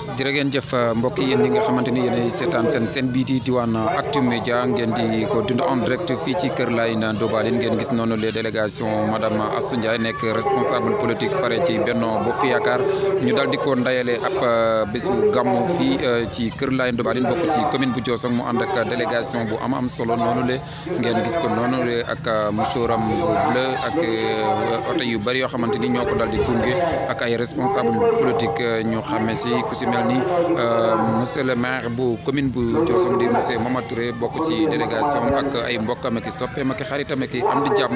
jërë ngeen jëf mbokk yi yéen ñi nga xamante ni yéenay seetaan seen bii di diwaan Actu Média ngeen di ko dund en direct fii ci Kër Laye Ndobalin ngeen gis noonu les délégations madame Astou Ndiaye nekk responsable politique fare ci Benno Bokk Yaakaar ñu dal di ko ndayale ab bésu gàmmu fii ci Kër Laye Ndobalin bokk ci commune bu Diossong mu ànd ak délégation bu am solo noonu le ngeen gis ko noonu le ak mouchoram bu bleu ak oto yu bëri yoo xamante ni ñoo ko dal di gunge ak ay responsable politique ñu xàmme si ku si mel ni monsieur le maire bu commune bu Diossong di monsieur Mamadou Touré bokk ci délégation ak ay mbokkam ak soppeem ak xaritam ak am di jàmm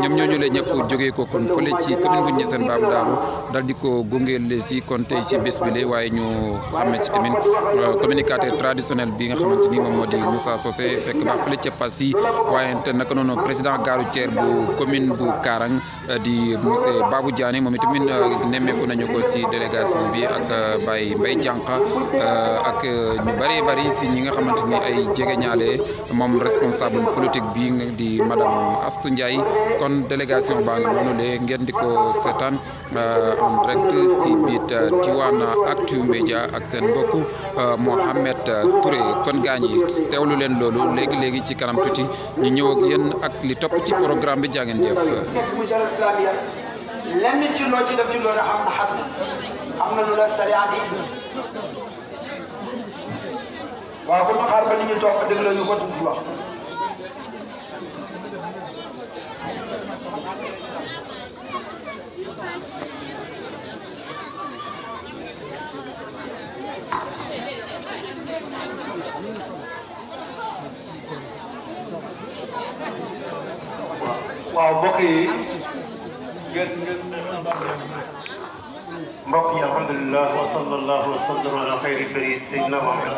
ñoom ñooñu la ñëpp jógee ko kon fële ci commune bu Niassène Babou Darou dal di ko gungeel si kon tey si bés bi la waaye ñu xàmme si tamit communicateur traditionnel bi nga xamante ni moom moo di Moussa Socé fekk baax fële ca Passy waaye te naka noonu président gare routière bu commune bu Karang di monsieur Babou Diané moom itamit nemmeeku nañu ko si délégation bi ak Baye Mbaye Dianka ak ñu bari si ñi nga xamante ni ay jegeñaale moom responsable politique bi di madame Astou Ndiaye kon délégation baa ngi noonu le ngeen di ko seetaan en direct si biit Tivaouane Actu Média ak seen mbokk Mohamed Touré kon gaañi teewlu leen loolu léegi ci kanam tuuti ñu ñëw ak yéen ak li topp ci programme bi jaa ngeen jëf. lenn ci loo ci def ci loolu am na xadd am na lu la sariya di waaw bu ñu xaar ba nit ñi toog déglu ñu ko tuuti wax waaw mbokk yi mbokk yi alhamdulilah wa sallallahu wa sallam ala xayri barid sayyidina Muhammad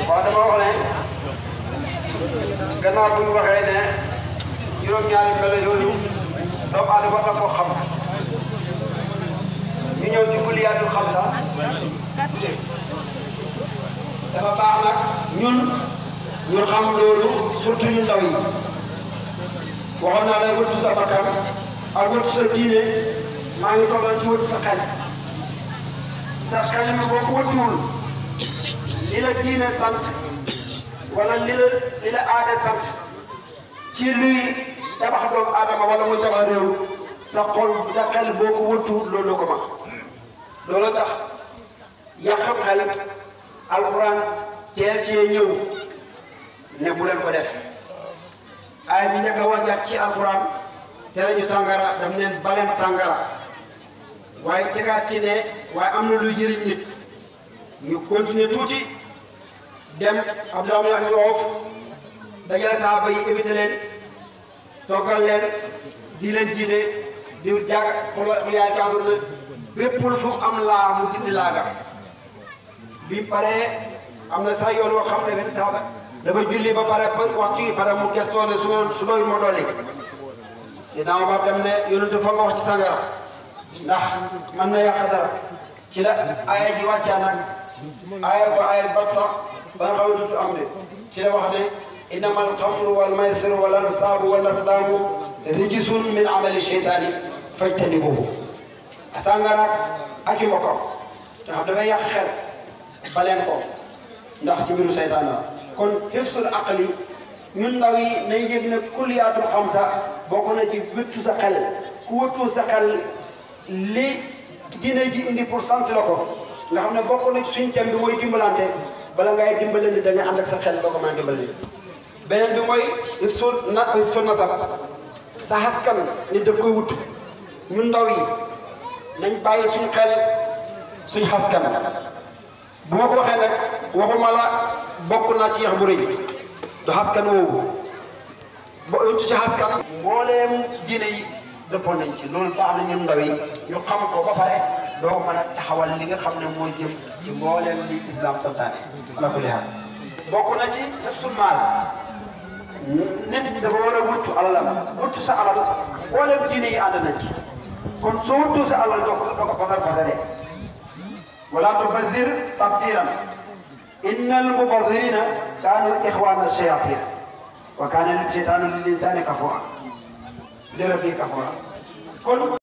waaw dama wax ne gannaaw bu ñu waxee ne juróom-ñaari melo yooyu doomu aadama war na koo xam ñu ñëw ci kuliyaatu xam sax dafa baax nag ñu xam loolu surtout ñu ndaw yi waxoon naa la wëttu sa bakkan ak wëttu sa diine maa ngi tolloon ci wëttu sa xel mi boo ko wëttuwul li la diine sant wala li la aada sant ci luy tabax doomu aadama wala muy tabax réew sa xel boo ko wëttu loolu ko ma loolu tax yàqam xel alxuraan teel see ñëw ne bu leen ko def ay ñi njëkk a wàññaat ci alxuraan te lañu sàngara dam neen baleen sàngara waaye tegaat ci ne waaye am na luy jëriñ nit ñu continuer tuuti dem Abdoulaye ibn Awf dajale saaba yi éviter leen toggal leen di leen jiite di jàng xool yaay tàmbur na bépp lu fu am laa mu dindi laaga bi pare am na sax yoon woo xam ne benn saaba dafa julli ba pare waxtu yi pare mu gestoo ne su ma dolli si daaw ba dem ne yonentu fa nga wax ci sangara ndax mën na yàq dara ci la aaya ji wàccaa nag aaya ba tax ba nga xam ne dutu am de ci la wax ne innamal xamru wal maysiru wal ansaabu wal aslaamu rijisun min amali sheytaani fajtanibuhu sàngara ak i mbokkam te xam dafay yàq xel baleen ko ndax ci mbiru seytaan la kon hifsul aqli ñun ndaw yi nañ yëg ne kulliyaatul xamsa bokk na ci wëttu sa xel ku wëttu sa xel li dina ji indi pour sant la ko nga xam ne bokk na ci suñ thème bi mooy dimbalante bala ngay dimbale ni da nga ànd ak sa xel boo ko mën a dimbale beneen bi mooy hifsul nasab sa askan nit daf koy wut ñun ndaw yi nañ bàyyi suñu xel suñu askan bu ma ko waxee nag waxuma la bokk naa ci yax bu rëy du askan woowu ba ci askan mbooleem diine yi dëppoon nañ ci loolu baax na ñun ndaw yi ñu xam ko ba pare doo mën a taxawal li nga xam ne mooy jëm ci mbooleem li islam santaane ala kulli haal bokk na ci hifsul maal nit ñi dafa war a wuttu alalam wuttu sa alal boolem diine yi ànd nañ ci kon soo wutu sa alal doo ko pasar pasaree wala tubazir tabdiran innal mubazirina kaanu ixwana shayatin wa kaana shaytaanu lil insani kafura li rabbi kafura kon